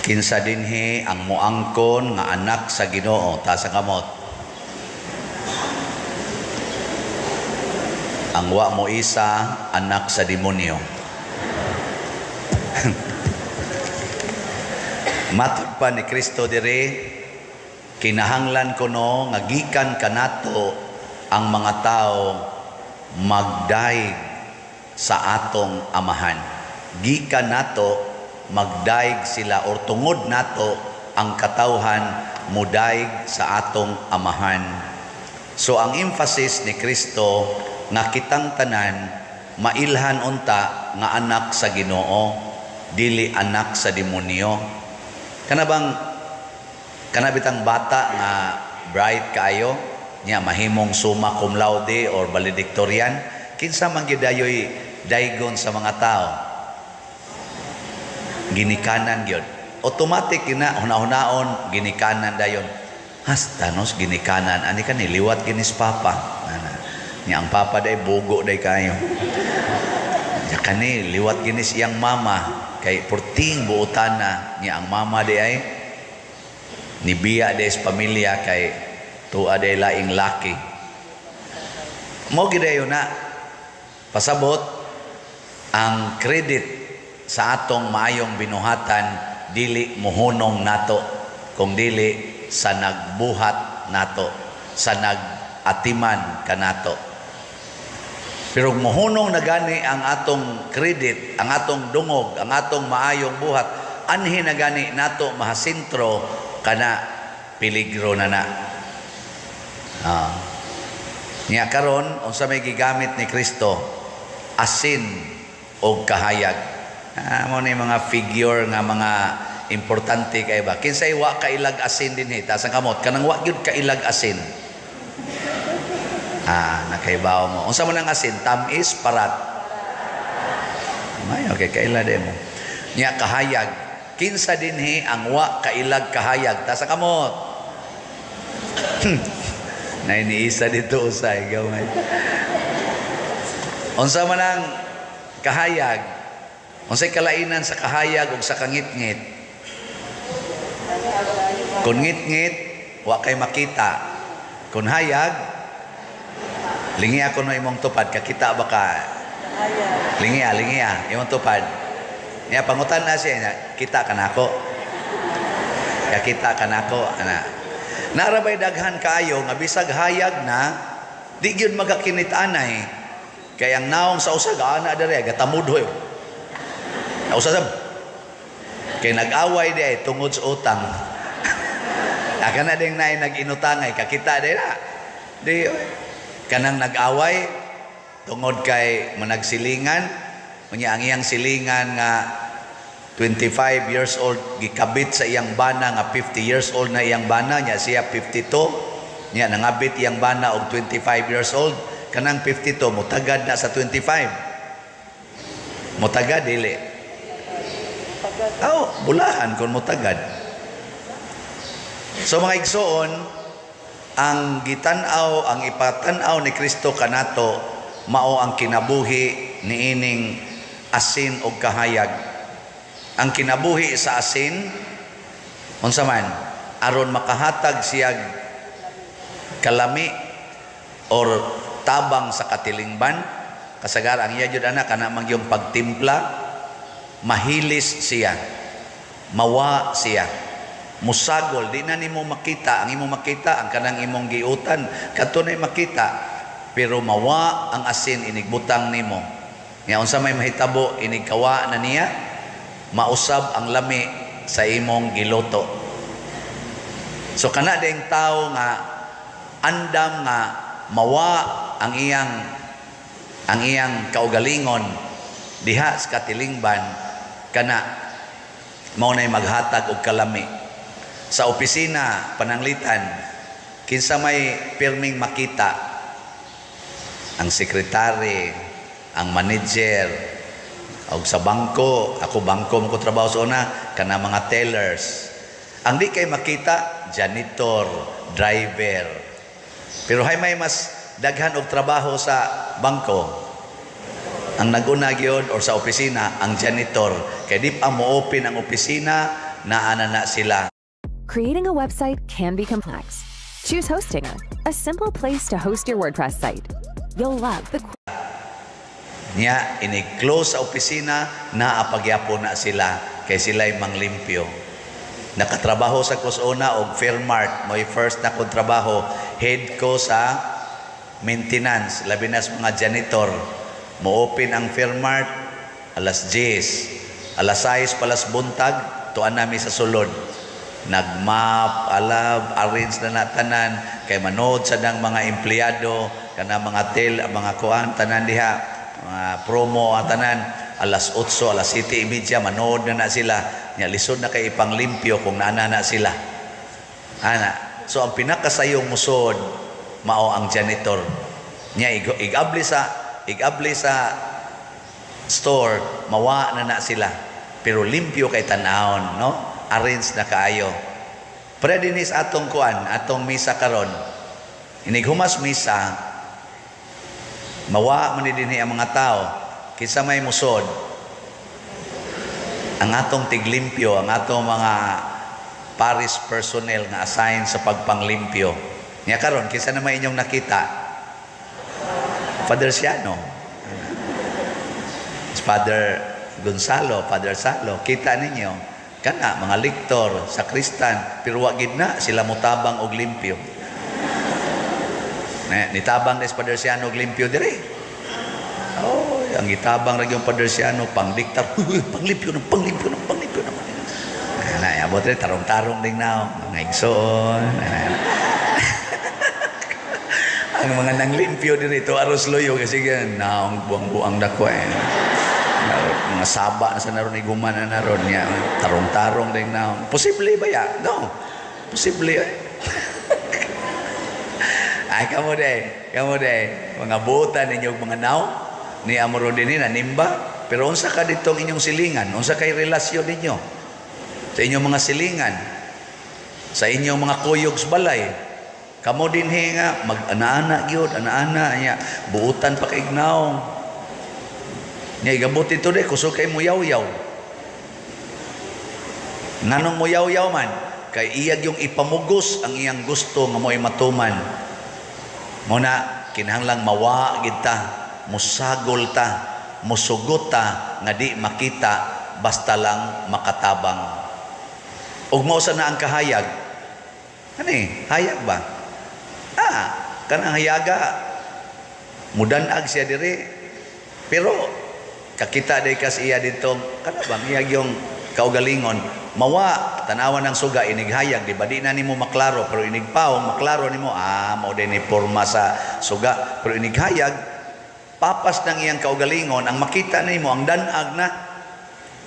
Kinsa dinhi ang moangkon nga anak sa Ginoo? Taas ang kamot. Ang wa mo isa, anak sa demonyo. Matod pa ni Kristo diri, kinahanglan kuno nga gikan kanato ang mga tao magdaig sa atong amahan. Gikan nato magdaig sila or tungod nato ang katawhan mudaig sa atong amahan. So ang emphasis ni Kristo nga kitang tanan mailhan unta nga anak sa Ginoo, dili anak sa demonyo. Kana bang kana bitang bata nga bright kaayo nya mahimong summa cum laude or valedictorian, kinsa man gyud dayoy daygon sa mga tao? Ginikanan gyud. Automatic na hunahunahon ginikanan dayon. Hasta nos ginikanan ani ka niliwat kinis papa. Ana. Nya ang papa day bugo day kayo. Nya kani liwat kinis iyang mama kay purting buotan na nya ang mama di ay nibiya day sa pamilya kay tuwa day laing laki. Mo gid dayon na pasabot ang credit sa atong maayong binuhatan dili mohunong nato kung dili sa nagbuhat nato, sa nagatiman kanato. Pero mohunong na gani ang atong credit, ang atong dungog, ang atong maayong buhat, anhi na gani nato mahasintro kana peligro na na. Nya karon unsa may gigamit ni Kristo? Asin og kahayag. Mo ni mga figure nga mga importante kay ba. Kinsay wa kailag asin dinhi? Taas ang kamot. Kanang wa gyud kailag asin. Nakaibaw mo. Unsa man ang asin? Tamis, parat. May okay kaila de mo. Nya kahayag. Kinsa dinhi ang wa kailag kahayag? Taas ang kamot. Nainiisa dito usay gamay. Unsa man ang kahayag? Unsay kalainan sa kahayag ug sa kangitngit? Kung ngitngit, wa kay makita. Kung hayag, lingi ako no imong tupad, kakita ba ka? Lingi lingi imong tupad. Niya pangutan na siya, niya, kita ka nako. Kakita ka nako, ana. Narabay daghan kaayo nga bisag hayag na di gyud magakinit anay. Kay ang naong sa usag ana dere gatamudhoy. Nausa sab. Kay nag-away di ay tungod sa utang. Aka na ding naay nag-inutangay kakita di na. Di kanang nag-away tungod kay managsilingan, unya ang iyang silingan nga 25 years old gikabit sa iyang bana nga 50 years old na iyang bana, nya siya 52, nya nangabit iyang bana og 25 years old, kanang 52 mutagad na sa 25. Mutagad dili? Oh, bulahan kung mutagad. So mga igsoon, ang gitan-aw, ang ipatan-aw ni Kristo kanato mao ang kinabuhi niining asin og kahayag. Ang kinabuhi sa asin unsa man aron makahatag siyag kalami or tabang sa katilingban, kasagar ang iya jud ana kana magyong pagtimpla, mahilis siya, mawa siya, musagol, di na nimo makita. Ang imo makita ang kanang imong giutan kadto na makita, pero mawa ang asin inigbutang nimo. Nya unsa may mahitabo inigkawa na niya, mausab ang lami sa imong giluto. So kana ding tao nga andam nga mawa ang iyang kaugalingon diha sa katilingban, kana mao nay maghatag og kalami. Sa opisina pananglitan, kinsa may pirming makita? Ang sekretary, ang manager, og sa bangko, ako bangko mo ko trabaho sa una, kana mga tellers. Ang di kay makita, janitor, driver. Pero hay may mas daghan og trabaho sa bangko? Ang naguna gyud or sa opisina, ang janitor. Kay di pa mo open ang opisina, naa na na sila. Creating a website can be complex. Choose Hostinger, a simple place to host your WordPress site. You'll love the Nya inig-close sa opisina, naa pagyapon na sila kay sila'y manglimpyo. Nakatrabaho sa kusuna og Fairmart, mo'y first na kong trabaho, head ko sa maintenance, labi na sa mga janitor. Mo-open ang Fairmart alas 10, alas 6 palas buntag, tuan nami sa sulod. Nagmap, alab, arrange na tanan kay manood sa dang mga empleyado, kana mga tel, mga kuan tanan diha, mga promo ang tanan. Alas 8, alas 7:30 manood na na sila. Nya lisod na kay ipanglimpyo kung naana na sila. Ana, so ang pinakasayong musod mao ang janitor. Nya igabli sa store, mawa na na sila. Pero limpyo kay tan-awon, no? Arrange na kaayo. Pwede ni sa atong kuan, atong misa karon. Inighumas misa, mawa man ni dinhi ang mga tao. Kinsa may musod, ang atong tiglimpyo, ang atong mga parish personnel nga assign sa pagpanglimpyo. Nya karon, kinsa na may inyong nakita? Father Siano. Father Gonzalo, Father Salo, kita ninyo kana mga liktor, sakristan, pero wa gid na sila motabang og limpyo. Na, nitabang ni Father Siano og limpyo dire. Oh, ang gitabang ra yung Father Siano pangdiktar, uy, uy, panglimpyo na, panglimpyo na, panglimpyo na. Na, abot rin, tarong-tarong ding na, mga igsoon. Ang mga nanglimpyo din ito, aros loyo, kasi gan, naong buang-buang dako eh. Mga saba na sa naron, iguman na naron niya, tarong-tarong din na. Posible ba ya? No. Posible eh. Ay, kamo day, kamo day. Mga buotan ninyo mga naw, ni amoro din ni nanimba. Pero unsa ka ditong inyong silingan? Unsa kay relasyon ninyo? Sa inyong mga silingan? Sa inyong mga kuyog sa balay? Kamo din nga, mag-ana-ana gyud, ana-ana niya, buutan pa kay ignaw. Nya igabot dito de, kusog kay muyaw-yaw. Nganong muyaw-yaw man? Kay iyag yung ipamugos ang iyang gusto nga mo'y matuman. Muna, kinahanglang mawa gid ta, musagol ta, musugot ta, nga di makita, basta lang makatabang. Ug mao sa na ang kahayag. Ani, hayag ba? Ah, kanang hayaga, mudanag siya diri. Pero, kakita day kas iya dito, kana bang iyag yung kaugalingon, mawa, tanawan ng suga, inighayag, di ba? Di na nimo maklaro, pero inigpaong, maklaro nimo, mao din ni porma sa suga. Pero inighayag, papas ng iyang kaugalingon, ang makita nimo, ang danag na,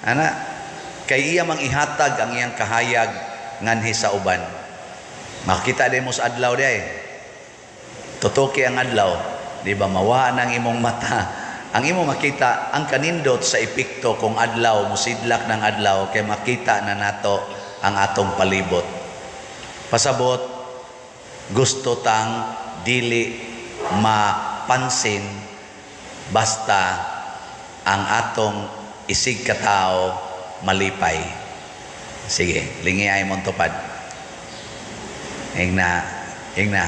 ana, kay iya mang ihatag ang iyang kahayag nganhi sa uban. Makita din mo sa adlaw day. Tutuki ang adlaw, di ba mawa nang imong mata. Ang imong makita ang kanindot sa epekto kung adlaw musidlak ng adlaw kay makita na nato ang atong palibot. Pasabot, gusto tang dili mapansin basta ang atong isig katao malipay. Sige, lingi ay mong tupad. Ingna, ingna.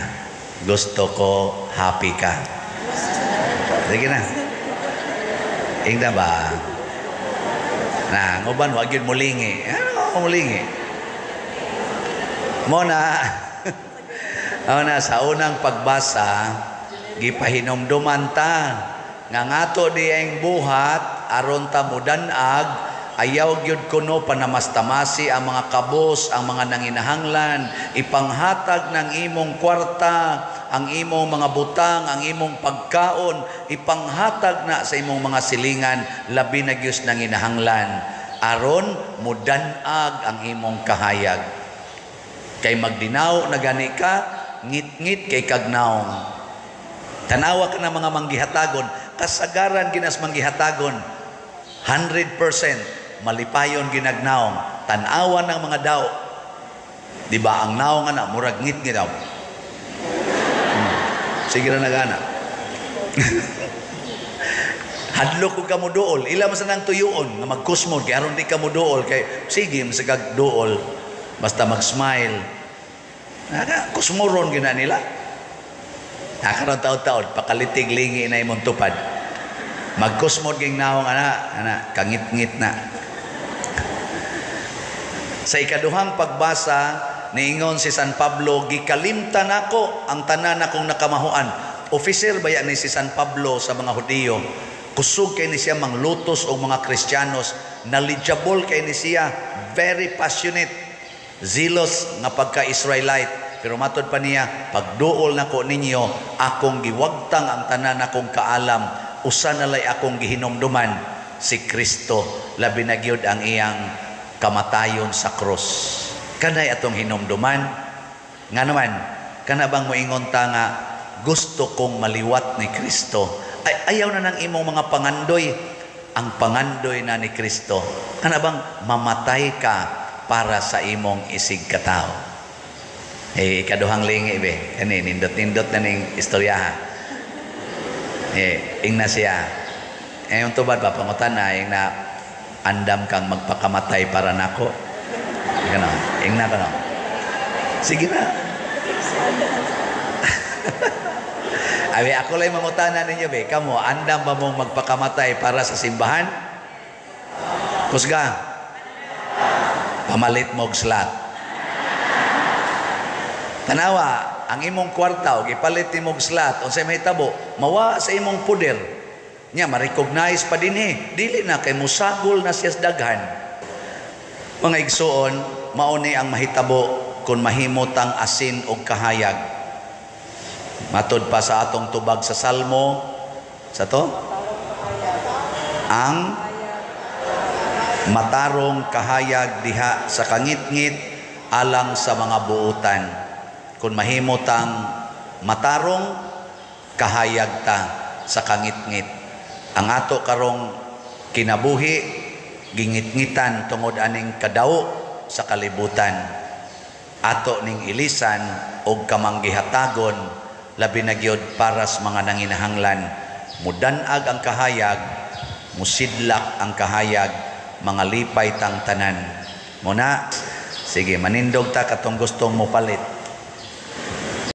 Gusto ko happy ka. Sige na. Ingna ba? Na, nguban wag yun mulingi. Ano mulingi? Mo na, na sa unang pagbasa, gipahinomduman ta nga ngato di ang buhat aron ta mudanag, ayaw gyud kuno panamastamasi ang mga kabos, ang mga nanginahanglan, ipanghatag ng imong kwarta, ang imong mga butang, ang imong pagkaon, ipanghatag na sa imong mga silingan, labi na gyud nanginahanglan, aron mudanag ang imong kahayag. Kay magdinaw na gani ka, ngit-ngit kay kagnaong. Tanawa ka na mga manggihatagon, kasagaran ginas manggihatagon, 100% malipayon ginagnaong. Tanawa ng mga daw. Di ba ang naong ana murag ngit-ngit daw. Sige na nagana. Hadlok ko ka mo duol, ila man sa nang tuyuon nga magkusmod kay aron di ka mo duol, kay sige man sa kag duol basta mag-smile. Naka kusmoron gina nila. Nakaroon taod-taod pakalitig lingi na imong tupad. Magkusmod ging naong ana, ana kangit-ngit na. Sa ikaduhang pagbasa, niingon si San Pablo, "Gikalimtan nako ang tanan akong nakamahuan." Officer baya ni si San Pablo sa mga Hudiyo. Kusog kay ni siya manglutos og mga Kristiyanos, knowledgeable kay ni siya, very passionate, zealous nga pagka-Israelite. Pero matod pa niya, "Pagduol nako ninyo, akong giwagtang ang tanan akong kaalam, usa na lay akong gihinumduman, si Kristo, labi na gyud ang iyang kamatayon sa krus." Kanay atong hinumduman. Nga naman, kana bang moingon ta nga gusto kong maliwat ni Kristo? Ay, ayaw na ng imong mga pangandoy. Ang pangandoy na ni Kristo, kana bang mamatay ka para sa imong isig katao. Eh, ikaduhang lingi be. Kani, nindot-nindot na ning istoryaha. Eh, ingna siya. Eh, yung tubad pa, pangutan na, ingna, "Andam kang magpakamatay para nako?" Gano, ingna ka no. Sige na. Abi, ako lang mangutana ninyo be, kamo, andam ba mong magpakamatay para sa simbahan? Kusga. Pamalit mog slot. Tanawa, ang imong kwarta og ipalit nimog slot, unsay mahitabo? Mawa sa imong poder. Nya ma-recognize pa dinhi. Dili na kay musagol na siya sa daghan. Mga igsuon, mao ni ang mahitabo kung mahimo tang asin og kahayag. Matod pa sa atong tubag sa Salmo, sa to? Ang matarong kahayag diha sa kangitngit alang sa mga buutan. Kung mahimo tang matarong, kahayag ta sa kangitngit. Ang ato karong kinabuhi gingitngitan tungod aning kadaw sa kalibutan. Ato ning ilisan og kamanggihatagon, labi na gyud para sa mga nanginahanglan. Mudanag ang kahayag, musidlak ang kahayag, mga lipay tang tanan. Muna, sige, manindog ta katong gustong mopalit.